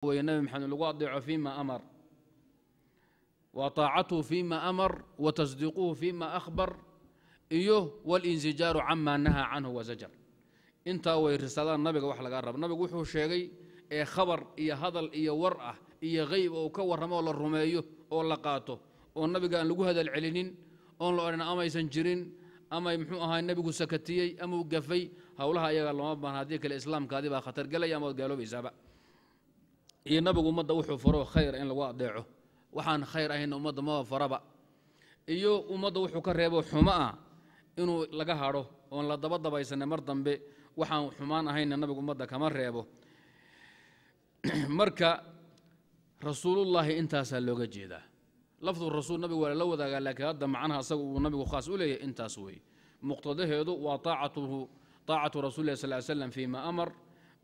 Weeye Nabi Maxamed lagu adeeco fima amar, wa taacatuhu fima amar, wa tasdiiquhu fima akhbar, iyo walinzijaaru cama nahaa canhu wazajar. Intaa way risaaladaan nabiga wax lagaa rabo. Nabigu wuxuu sheegay ee khabar iyo hadal iyo war ah iyo hayb oo ka warramo oo la rumeeyo oo la qaato, oo nabiga aan lagu hadal celinin, oon la odhan amaysan jirin, amay muxuu ahaa nebigu sakatiyey amuu gafay. Howlaha ayaga looma baahna, haddii kale islaamkaadi baa khatar gelaya ama waad gaaloobaysaaba. Iyo nabigu ummadda wuxuu faro khayr in lagu adeeco, waxaan khayr ahayna ummadda maba faraba. Iyo ummadda wuxuu ka reebo xumo ah inuu laga hadho oon la daba dabaysanay mar dambe, waxaan xumaan ahayna nabigu ummadda kama reebo. Marka rasuulullaahi intaasaa looga jeedaa. Lafdu rasuul nabigu waa lala wadaagaa, laakiin hadda macnaha asaga uu nabigu khaas u leeyahay intaas weeye. Muqtadaheedu waa taacatuhu, taacatu rasuli lah sal slam fima amar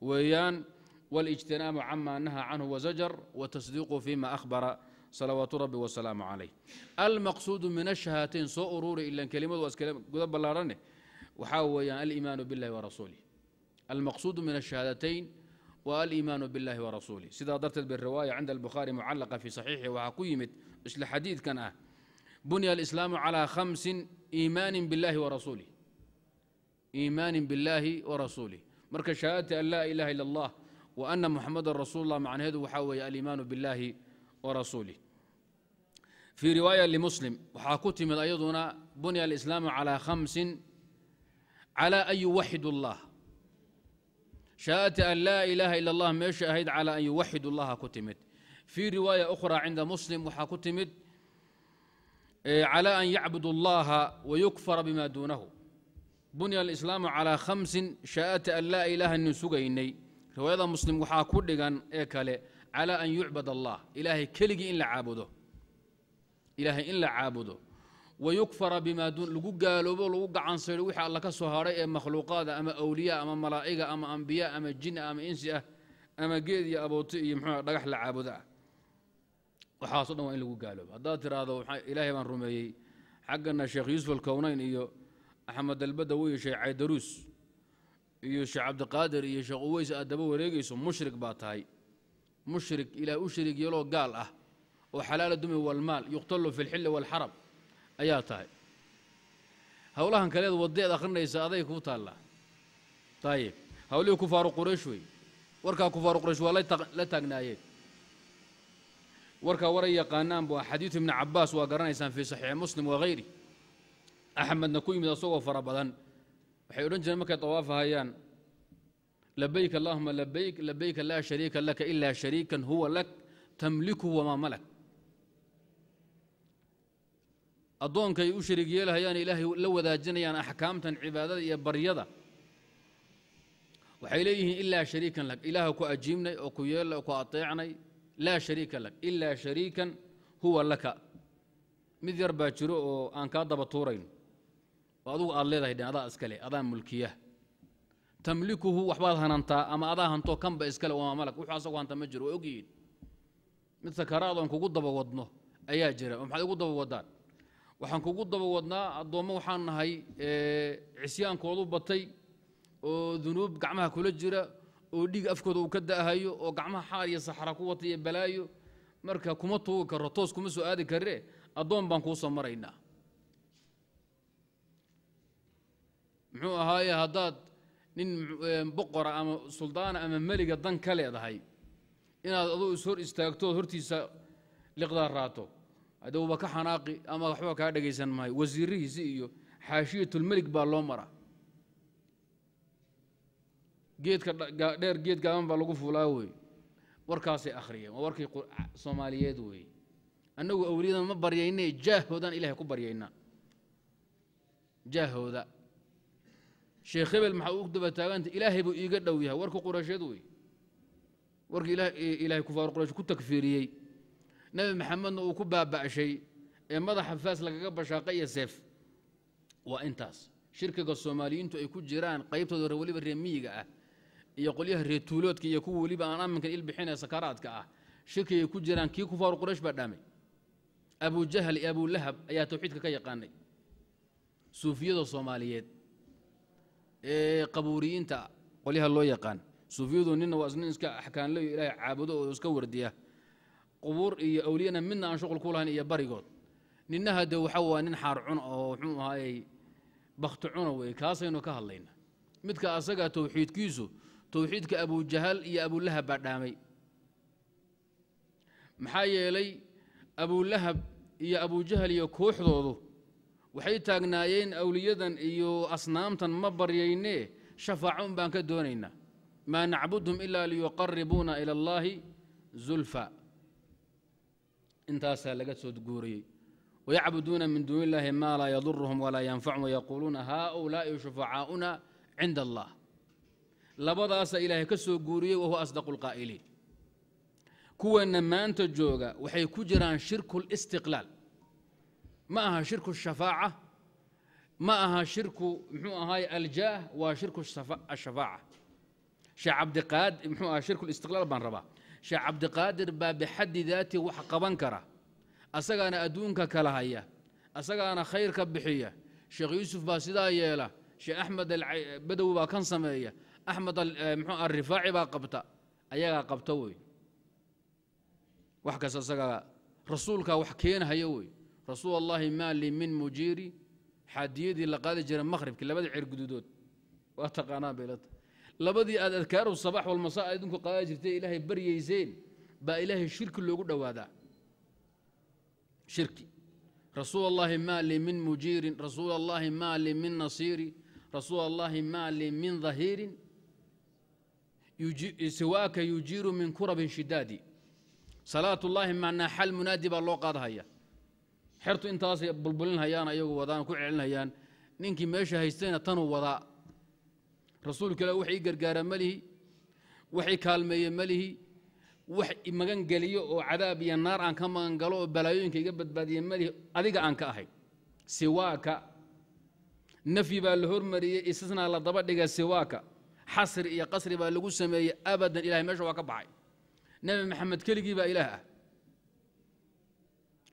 weeyaan, walijtinaabu cama nahaa canhu wazajar, watasdiiquhu fima akhbara salawaatu rabbi wasalaamu calayh. Almaqsuudu min ashahaatayn, soo uruuri, ilan kelimadu waa iska guda ballaarhane, waxaa weeyaan aliimaanu biاllahi warasuulih. Almaqsuudu min ashahaadatayn wa aliimaanu biاllahi warasuulih. Sidaa darteed biriwaaya cinda albukhaari mucallaqa fi saxiixi waxaa ku yimid isla xadiidkan ah: bunya alislaamu calaa khamsin, iimaanin biاllahi warasuulih, iimaanin biاllaahi warasuulih. Marka shahaadati an laa ilaha ila allah wa ana muxamadan rasuul allah macnaheedu waxaa weeye aliimaanu biاllaahi warasuulih. Fii riwaaya limuslim waxaa ku timid ayaduna: bunya alislaamu calaa khamsin, calaa an yuwaxid allah. Shahaadati an laa ilaaha ila allah meesha ahayd calaa an yuwaxid allaha ku timid. Fii riwaaya ukhra cinda Muslim waxaa ku timid calaa an yacbud allaha wayukfara bima duunahu. Bunya alislaamu calaa khamsin, shahaadati an laa ilaaha nin sugaynay, riwaayada Muslim waxaa ku dhigan ee kale calaa an yucbad allah, ilaahay keligii in la caabudo, ilaahay in la caabudo, wayukfara bimaa duun, lagu gaaloobo, lagu gacansaydho wixii alla ka soo hadhay ee makhluuqaada, ama awliyaa ama malaa'iga ama ambiya ama jin ama insi ah ama geed iyo abooti iyo muxuu dhagax la caabudo ah. Waxaaso dhan waa in lagu gaaloobo. Haddaad tiraahdo ilaahay baan rumeeyey, xaggana Sheekh Yuusuf Alkownayn iyo Axmed Albadawi iyo Sheekh Caydaruus iyo Sheekh Cabdiqaadir iyo Sheekh Uweys aad daba wareegayso, mushrik baa tahay, mushrik ilaah u shariig yeeloo gaal ah oo xalaala dumi walmaal yuqtalu fi lxilli walxaram ayaa tahay. Howlahan kaleed wadeed akhrinaysa aday kuu taallaa. Ayib, howlihii kufaaru Quraysh wey. Warkaa kufaaru Quraysh waa la taagnaayeen, warkaa waray yaqaanaan bu. Xadiidu Ibni Cabaas waa garanaysaan fii saxiixi Muslim wahayri, Axmedna ku yimid asagoo fara badan. Waxay odhan jireen markay tawaafahayaan: labayk allahuma labayk, labayka laa shariika laka ilaa shariikan huwa lak tamlikuhu wamaa malak. Addoonkay u shariig yeelahayaan ilaahay la wadaajinayaan axkaamtan cibaadada iyo baryada. Waxay leeyihiin ilaa shariikan lak, ilaah ku ajiibnay oo ku yeelnay oo ku ateecnay, laa shariika lak ilaa shariikan huwa laka, mid yar baa jiro oo aan kaa daba tuurayn oo adugu aad leedahay dhen, adaa iskale, adaa mulkiya, tamlikuhu, waxbaad hanantaa ama adaa hantoo kanba iskale, wamaa malak, wuxuu asagu hanta ma jiro. Waa ogyihiin mid sakaraad oon kugu daba wadno ayaa jira. Oo maxaad igu daba wadaan? Waxaan kugu daba wadnaa addoommo waxaan nahay cisyaankoodu batay oo dunuub gacmaha kula jira oo dhiig afkooda uu ka da'hayo oo gacmaha xaar iyo saxra ku wata iyo balaayo. Marka kuma tuugi karo, toos kuma soo aadi karre, addoon baan kuu soo maraynaa. Muxuu ahaaye, haddaad nin boqora ama suldaana ama meliga dan ka leedahay inaad aduu is hor istaagtood hortiisa liqdaa raato, hadee uba ka xanaaqi ama waxba kaa dhegaysan maayo. Wasiirihiisi iyo xaashiyatulmelig baa loo maraa. Geedka dheer geed gaaban baa lagu fuulaa wey. Warkaasay akhriyeen, waa warkii Soomaaliyeed weeye. Annagu awliyadan ma baryayne, jaahoodaan ilahay ku baryaynaa, jaahooda. Sheekh hebel maxaa u daba taaganta? Ilaahay buu iiga dhow yahay. Warka Qureysheed wey, warkii ilaahay kufaaru Quraysh ku takfiiriyey, Nebi Maxamedna uu ku baaba'shay ee madaxa faas lagaga bashaaqay iyo seef. Waa intaas shirkiga Soomaaliyiintu ay ku jiraan, qaybtooda weliba reer miyiga ah iyo qolyaha reer tuuloodka iyo kuwa weliba aan aminkan ilbixinee sakaraadka ah. Shirkigay ku jiraan kii kufaaru Quraysh baa dhaamay. Abujahal iyo Abulahab ayaa tawxiidka ka yaqaanay. Suufiyada Soomaaliyeed ee qabuuriyiinta qolyaha loo yaqaan, Suufiyadu nina waa nin iska axkaanleyo Ilaahay caabudo oo iska wardiya, qubuur iyo awliyana midna aan shuqul ku lahayn iyo barigood. Nina hadde waxa waa nin xaar cuna oo muxuu ahaayey bakhti cuna wey. Kaasaynu ka hadlaynaa. Midka asagaa towxiidkiisu towxiidka Abujahal iyo Abulahab baa dhaamay. Maxaa yeelay Abulahab iyo Abujahal iyo kooxdoodu waxay taagnaayeen awliyadan iyo asnaamtan ma baryaynee, shafaaco un baan ka doonaynaa. Maa nacbudhum ilaa liyuqaribuuna ila allaahi zulfa. Intaasaa laga soo guuriyey. Wayacbuduuna min duuni illaahi maa laa yaduruhum walaa yanfachum wayaquuluuna haaulaa'i shufacaa'una cinda allah. Labadaasa Ilaahay ka soo guuriyey, wahuwa asdaqu lqaa'iliin. Kuwanna maanta jooga waxay ku jiraan shirku listiqlaal. Ma aha shirku shafaaca, ma aha shirku muxuu ahaay aljaah, waa shirku ashafaaca. Sheekh Cabdiqaadir muxuu aha shirku listiqlaal baan rabaa. Sheekh Cabdiqaadir baa bixaddi daati wax qaban kara, asagaana adduunka kala haya, asagaana khayrka bixiya. Sheekh Yuusuf baa sidaa yeela, Sheekh Axmed Albadowi baa kan sameeya, Axmed muxuu Alrifaaci baa qabta, ayagaa qabta wey. Wax kasta asagaa rasuulkaa wax keenahaya wey. Rasuul allahi maa lii min mujiiri, xaadiyadii la qaadi jiray maqhribkii, labada cer guduudood waa taqaanaa baylata, labadii aad adkaaru sabax walmasaa idinku qaadi jirtay Ilaahay baryayseen baa Ilaahay shirki loogu dhowaadaa. Shirki. Rasuul allahi maa lii min mujiirin, rasuul allahi maa lii min nasiiri, rasuul allahi maa lii min dhahiirin siwaaka yujiiru min kurabin shidaadi. Salaat ullaahi macnaa xal munaadi baa loo qaadahaya. Xertu intaasay bulbulinhayaan, ayagu wadaan ku celinhayaan. Ninkii meesha haystayna tanuu wadaa. Rasuulka ilah wax ii gargaara ma lihi, wax i kaalmeeye ma lihi, wax magan geliyo oo cadaab iyo naar aan ka magan galo oo balaayooyinka iga badbaadiye ma lihi, adiga aan ka ahay. Siwaaka nafyi baa la hormariyey, istisnaa la daba dhiga. Siwaaka xasri iyo qasri baa lagu sameeyey. Abadan Ilahay meesha waa ka baxay. Nebi Maxamed keligii baa Ilaah ah.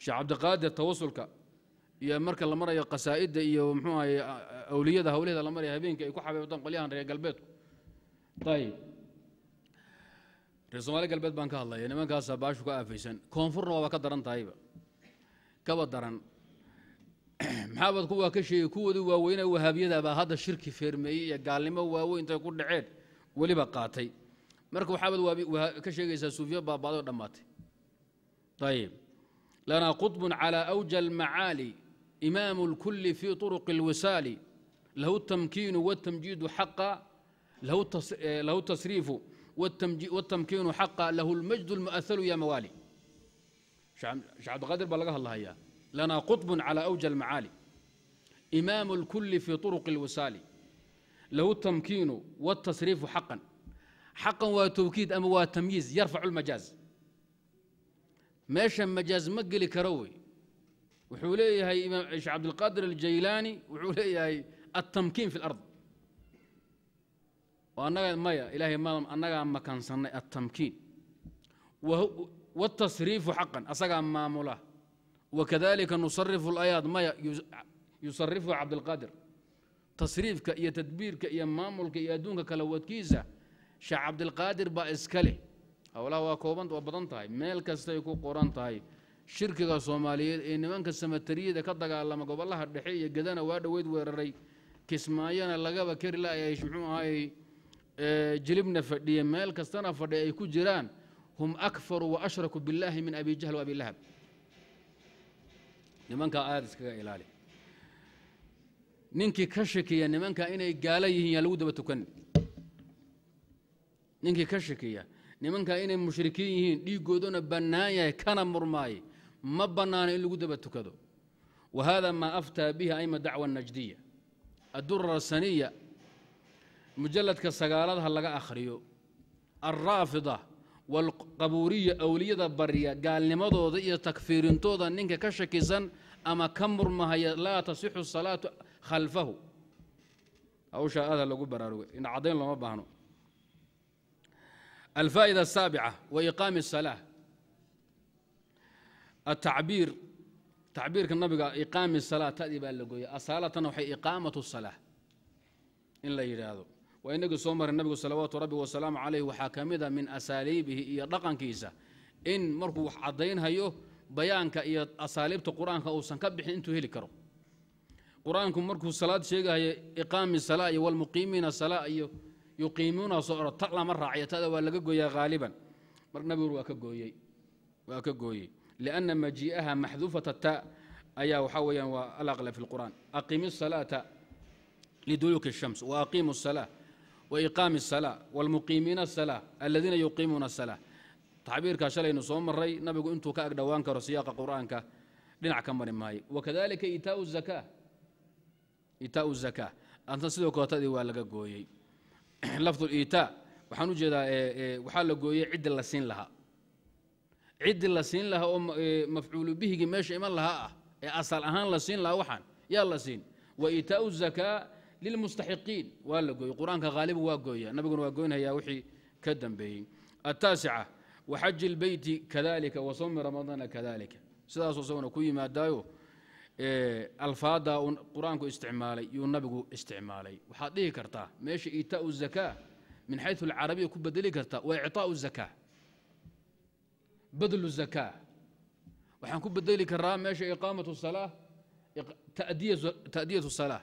Sheekh Cabdiqaadir tawasulka iyo marka la marayo qasaa'idda iyo muxuu ahaye awliyada hawlaheeda la maraya habeenkii ay ku xabeebtaan qolyahan reer galbeedku. Ayib, reer Soomaali galbeed baan ka hadlaya, nimankaasaa baashu ka aafaysan. Koonfurna waaba ka daran tahayba, kaba daran. Maxaabad kuwaa ka sheegay? Kuwoodii waaweyna wahaabiyada baa hadda shirki feermeeyey iyo gaalnimo waaweyn intay ku dhaceen weliba qaatay. Marka waxaabad ka sheegaysaa suufiya baabaaday oo dhammaatay. Ayib, lanaa qطb calى أwja اlmacaali, imaamu اlkuli fi طرق اlwisaali, lahu الtamkiinu wالtamjiidu xaqa, lahu الtasriifu wالtamkiinu xaqa, lahu اlmajd اlmu'ahalu ya mawaali. Sheekh Cabdiqaadir baa laga hadlahayaa. Lanaa qطb calى أwja اlmacaali, imaamu اlkuli fi طرق اlwisaali, lahu الtamkiinu wالtasriifu xaqan. Xaqan waa tawkiid ama waa tamyiiz, yarfacu اlmajaaz. Meesha majaaz ma geli karo wey. Wuxuu leeyahay imaam Sheekh Cabdilqaadir Aljaylaani, wuxuu leeyahay altamkiin fi lard oo annaga maya Ilaahay ma annagaa makansannay. Altamkiin wاtasriifu xaqan, asagaa maamula. Wakadalika nusarifu اlayaat, maya, yusarifu Cabdilqaadir. Tasriifka iyo tadbiirka iyo maamulka iyo adduunka kala wadkiisa Sheekh Cabdilqaadir baa iska leh. Howlaha waa kooban, waa badan tahay, meel kastay ku qoran tahay. Shirkiga Soomaaliyeed ee nimanka samatariyada ka dagaalama gobolaha dhexe iyo Gedana waa dhoweyd weeraray, Kismaayona lagaba keri la-ay, muxuu ahaayey, Jilibna fadhiye, meel kastana fadhiya ay ku jiraan, hum akfaru wa ashraku billaahi min Abi Jahl wa Abi Lahab. Nimankaa aada iskaga ilaali. Ninkii ka shakiya nimanka inay gaalo yihiin yaa lagu daba tukan. Ninkii ka shakiya nimanka inay mushrikiin yihiin, dhiiggooduna bannaan yahay, kana murmaaye, ma bannaano in lagu daba tukado. Wa hada maa aftaa bihi aima dacwa najdiya. Addura saniya mujalladka sagaaladaha laga akhriyo. Alraafida waalqabuuriya, awliyada barya, gaalnimadooda iyo takfiirintooda ninka ka shakisan ama ka murmahaya, laa tasixu salaatu khalfahu. Hawshaa aada lagu baraarugay, in caddayn looma baahno. Alfaa'ida asaabica wa iqaami الsalaa, atacbiir, tacbiirka nabiga iqaami salaa, tadii baa la gooyay. Asaalatana waxay iqaamatu salaa in la yidhaahdo. Waa inagii soo maray nabigu salawaatu rabbi wasalaamu calayh, waxaa ka mid a min asaaliibihi iyo dhaqankiisa in markuu wax caddaynhayo bayaanka iyo asaaliibta qur-aanka uusan ka bixin intuu heli karo. Qur-aanku markuu salaad sheegahayo iqaami salaa iyo walmuqiimiina salaa iyo yuqiimuuna soo oro, ta lama raaciyo, tada waa laga gooyaa haaliban. Mar nabigu waa ka gooyey, waa ka gooyey lianna majii'aha maxduufata ta ayaa waxaa weeyaan waa alaqla fi lqur'aan. Aqimi salaata liduluuki الshams wa aqiimu الsalaa wa iqaami الsalaa wاlmuqiimiina الsalaa aladiina yuqiimuuna الsalaa. Tacbiirkaa shalaynu soo maray, nabigu intuu ka agdhowaan karo siyaaqa qur'aanka dhinac ka mari maayo. Wakadalika iitaau zakaa, iitaau zakaa anta sidoo kale tadii waa laga gooyey. Lafdu liitaa waxaan u jeedaa waxaa la gooyey ciddi la siin lahaa, ciddii la siin lahaa oo mafcuulu bihigii meesha iman lahaa ah ee asal ahaan la siin lahaa, waxaan yaa la siin. Wa iitaau zakaa lilmustaxiqiin waa la gooyey. Qur-aanka haalibu waa gooya, nabiguna waa goynhayaa wixii ka dambeeyey. Attaasica waxaji lbeyti kadalika wa sawmi ramadaana kadalika, sidaasoo isaguna ku yimaadaayo alfaaddaa uu qur-aanku isticmaalay yuu nabigu isticmaalay. Waxaad dhihi kartaa meesha iitaau zakaa min xayu alcarabiya ku bedeli kartaa waa icطaau zakaa, badlu zakaa. Waxaan ku bedeli karaa meesha iqaamatu salaa ta'diyatu salaa,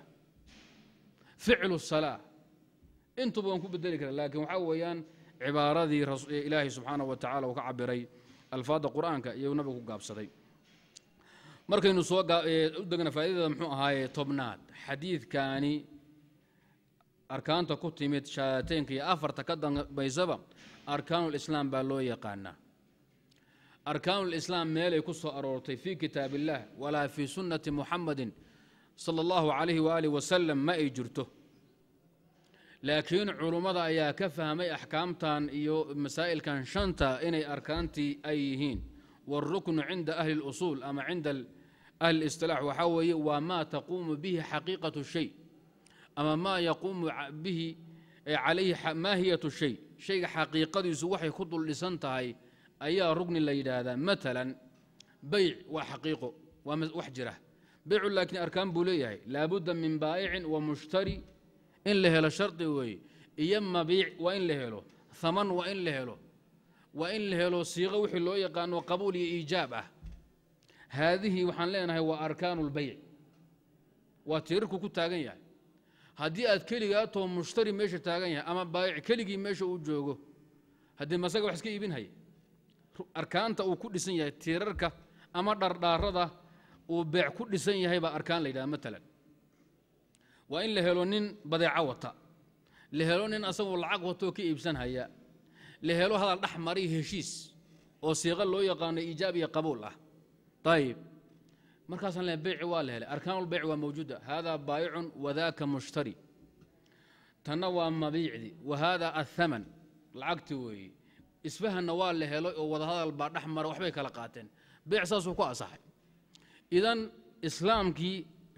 ficlu salaa, intuba waan ku bedeli karaa. Laakiin waxaa weeyaan cibaaradii ilaahay subxaanaه wa tacala uu ka cabiray alfaadda qur'aanka iyo nabigu ku gaabsaday. Markaynu soo u degna faa'iidada muxuu ahaaye 10aad, xadiidkaani arkaanta ku timid shahaadateynka iyo afarta ka dambaysaba arkaanulislaam baa loo yaqaanaa. Arkaanulislaam meelay ku soo aroortay fii kitaab illaah walaa fii sunnati muxamadin sala allahu calayhi waaalih wasalam ma ay jirto, laakiin culummada ayaa ka fahmay axkaamtan iyo masaa'ilkan shanta inay arkaantii ay yihiin. Wاlruknu cinda ahli اlusuul ama cinda ahli اlisطilaax waxaa weeye waa maa taquumu bihi xaqiiqaة shay ama maa yaquumu bihi calayhi maahiyatu shay, shayga xaqiiqadiisu waxay ku dul dhisan tahay ayaa rugni la yidhaahdaa. Maalan beyc waa xaqiiqo, waa wax jira beycu, laakiin arkaan buu leeyahay. Laabudda min baa'icin wa mushtari in la helo shardi weeye, iyo mabiic waa in la helo, haman waa in la helo, waa in la helo siiqo wixii loo yaqaano qabuul iyo iijaab ah. Haadihii waxaan leenahay waa arkaanu lbeyc, waa tiirarku ku taagan yahay. Haddii aad keligaa too mushtari meesha taagan yahay ama baayic keligii meesha uu joogo, haddii masaga wax iska iibinhaya, arkaanta uu ku dhisan yahay tiirarka ama dhardhaarada uu beec ku dhisan yahay baa arkaan la yidhaha. Maalan waa in la helo nin badeeco wata, la helo nin asagoo lacag watoo ka iibsanhaya, la helo hadal dhex maray heshiis oo siiqo loo yaqaano iijaab iyo qabuul ah. Ayib, markaasaan le beyci waa la helay, arkaanulbeyc waa mawjuuda, haadaa baayicun wadaaka mushtari, tanna waa mabiicdi, wa haadaa athaman lacagti weeye, isfahanna waa la helay oo wadahadal baa dhex mara, waxbay kala qaateen, beyc saasuu ku asaxay. Idan islaamkii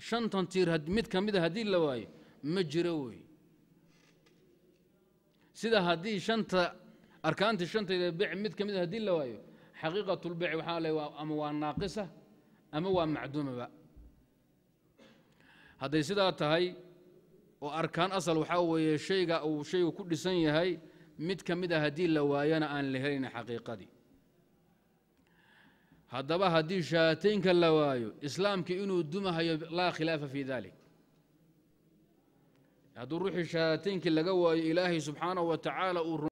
shantan tiir mid ka mida haddii la waayo ma jiro weeye. Sida haddii shanta arkaantii shantayda beyc mid ka mida haddii la waayo, xaqiiqatulbeyc waxaa le ama waa naaqisa ama waa macduumaba. Hadday sidaa tahay oo arkaan asal waxaa weeye shayga uu shaygu ku dhisan yahay mid ka mid a haddii la waayana aan la helayn xaqiiqadii. Haddaba haddii shahaataynka la waayo islaamkii inuu dumahayo laa khilaafa fii dalik. Hadduu ruuxii shahaataynkii laga waayo ilaahay subxaanahu wa tacaala uu